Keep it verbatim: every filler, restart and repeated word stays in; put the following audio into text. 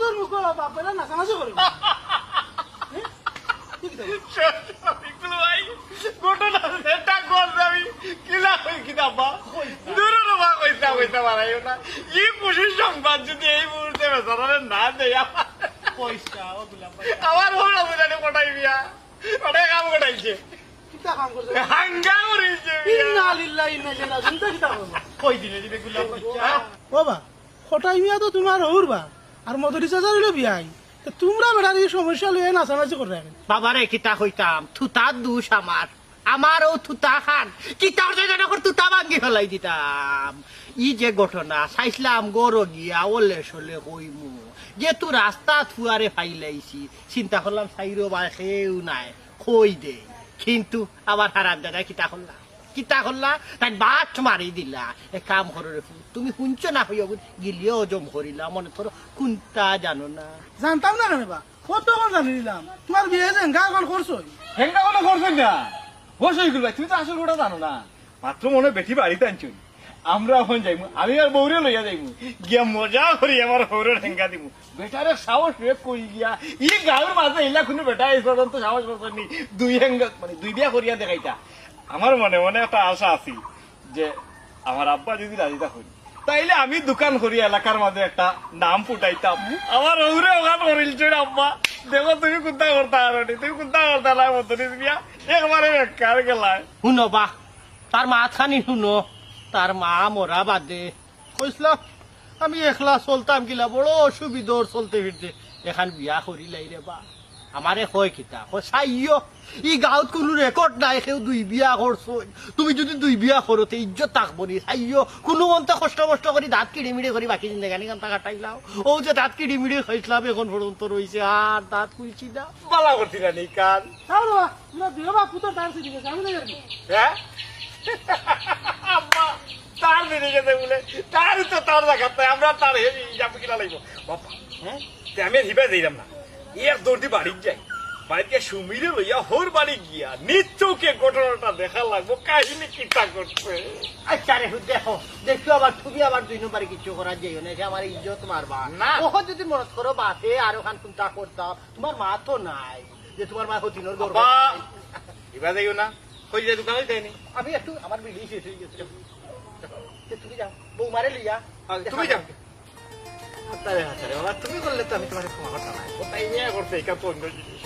তোর মুখ বাপ বেটা নাচানাচি করে। হ্যাঁ? কি কিতা? বিপুল ভাই, ঘটনা এটা কর আমি কিলা কই কিতা বা? দূর রে বা, কইতা কইতা বাড়াইও না। ই খুশির সংবাদ যদি এই মুহূর্তে বেচারারে না দেই, আমার কইস না, ও গোলাম ভাই। আমার হৌর বুঝানি কটাই বিয়া। ওটা কাম কটাইছে। কিতা কাম করছে? হাঙ্গা করিছে বিয়া। ইন্না লিল্লাহি ইন্না ইলাইহি রাজিউন। তো কিতা করবো? কই দিলে দিবে গোলাম ভাই? ও বা, কটাই মিয়া তো তোমার হৌর বা, আর মদরি চাচার হইলো বিয়াই। তো তোমরা বেটার এই সমস্যা লইয়া নাচানাচি করে রাখেন। বাবারে, কিতা কইতাম, থুতার দোষ আমার। আমার ও থুতা খান, কিতা করছে যেন কর থুতা ভাঙ্গি ফেলাই দিতাম। ই যে ঘটনা, চাইছিলাম গরো গিয়া ওলে সলে কইমু, যে তুই রাস্তা থুয়ারে ফাইলাইছি, চিন্তা করলাম সাইরো বা কেউ নাই, কই দে। কিন্তু আবার হারাম দাদা কিতা করলা? কিতা করলা? তাই বাট মারি দিলা। এ কাম করো রে ফুত, তুমি হুনছো না হইয়া গিলিয়ে হজম করিলা, মনে করো কোনটা জানো না। জানতাম না কেনে বা? কতক্ষণ জানি দিলাম। তোমার বিয়া যে হেঙ্গা অখন করছো। হেঙ্গা অখন করছো না? ও শফিকুল ভাই, তুমি তো আসল কথা জানো না। মাত্র মনে হয় বেটি বাড়িত আনছইন। আমরা অখন যাইমু, আমি আর বউরে লইয়া যাইমু। গিয়া মজা করি আমার বউরে হেঙ্গা দিমু। বেটারে সাহস রে কই গিয়া। ই গাঁওর মাঝে ইলা কুনু বেটা এই পর্যন্ত সাহস করছে নি। দুই হেঙ্গা, মানে দুই বিয়া করিয়া দেখাইতা। আমার মনে মনে একটা আশা আছিল যে আমার আব্বা যদি রাজি থাকইন, তাইলে আমি দোকান করি এলাকার মাঝে একটা নাম ফুটাইতাম। আমার হৌরে অখান করিলছইন আব্বা। দেখো তুমি কুন্তা করতা পারো নি, তুমি কুন্তা করতা না মদরিছ মিয়া, একবারে বেকার গেলায়। হুনো বা, তার মাত খানি হুনো, তার মা মরা বাদে কইছলাম, আমি একলা চলতাম কিলা, বড় অসুবিধা অর চলতে ফিরতে, এখান বিয়া করিলাই রে বা। আমারে কয় কিতা, কয়, "চাইও, ই গাঁওত কুনু রেকর্ড নাই, কেউ দুই বিয়া করছইন। তুমি যদি দুই বিয়া করো, তে ইজ্জত থাকবো নি? চাইও, কুনু মন্তে কষ্ট মষ্ট করি দাঁত কিড়ি মিড়ি করি বাকি জিন্দেগানি কান্তা কাটাইলাও। ও যে দাঁত কিড়ি মিড়ি খাইছলাম, অখন পর্যন্ত রইছে, আর দাঁত খুলছি না।" বালা করছিলা নি কান? তাও রে বা, তোমরা দুই বাপ পুতর তার ছিঁড়ি গেছে, আমি না জানি। হ্যাঁ? আব্বা, তার বেরিয়ে গেছে বলে, তার তো তার জাগাত নাই, আমরা তার হে হিসাব কিনা লাগবো। বাবা, হ্যাঁ? তে আমি আর হিবা যাইলাম না। এক দৌড় দি বাড়িত যাই। বাড়িত গিয়া সুমিরে লইয়া হৌর বাড়ি গিয়া নিজ চোখে ঘটনাটা দেখা লাগবো, কাহিনী কিতা করছে। আচ্ছা রে, হুত দেখো, দেখো আবার তুমি আবার দুই নম্বরে কিছু করার যাইও না, সে আমার ইজ্জত মারবা। না। অখন যদি মনত করো বাপে আর অখান কুন্তা করতাম, তোমার মা তো নাই, যে তোমার মা হতিনর গর্ভ। আব্বা, ইবা যাইও না, কই যে দোকানে যায়নি। আমি একটু আমার বিড়ি শেষ হয়ে গেছে। তে তুমি যাও, বৌমারে লইয়া। আচ্ছা, তুমি যাও। আরে, আরে, বাবা, তুমি করলে তো আমি তোমারে ক্ষমা করতাম না। ও তাই নিয়ে করছে, এটা তো অন্য জিনিস।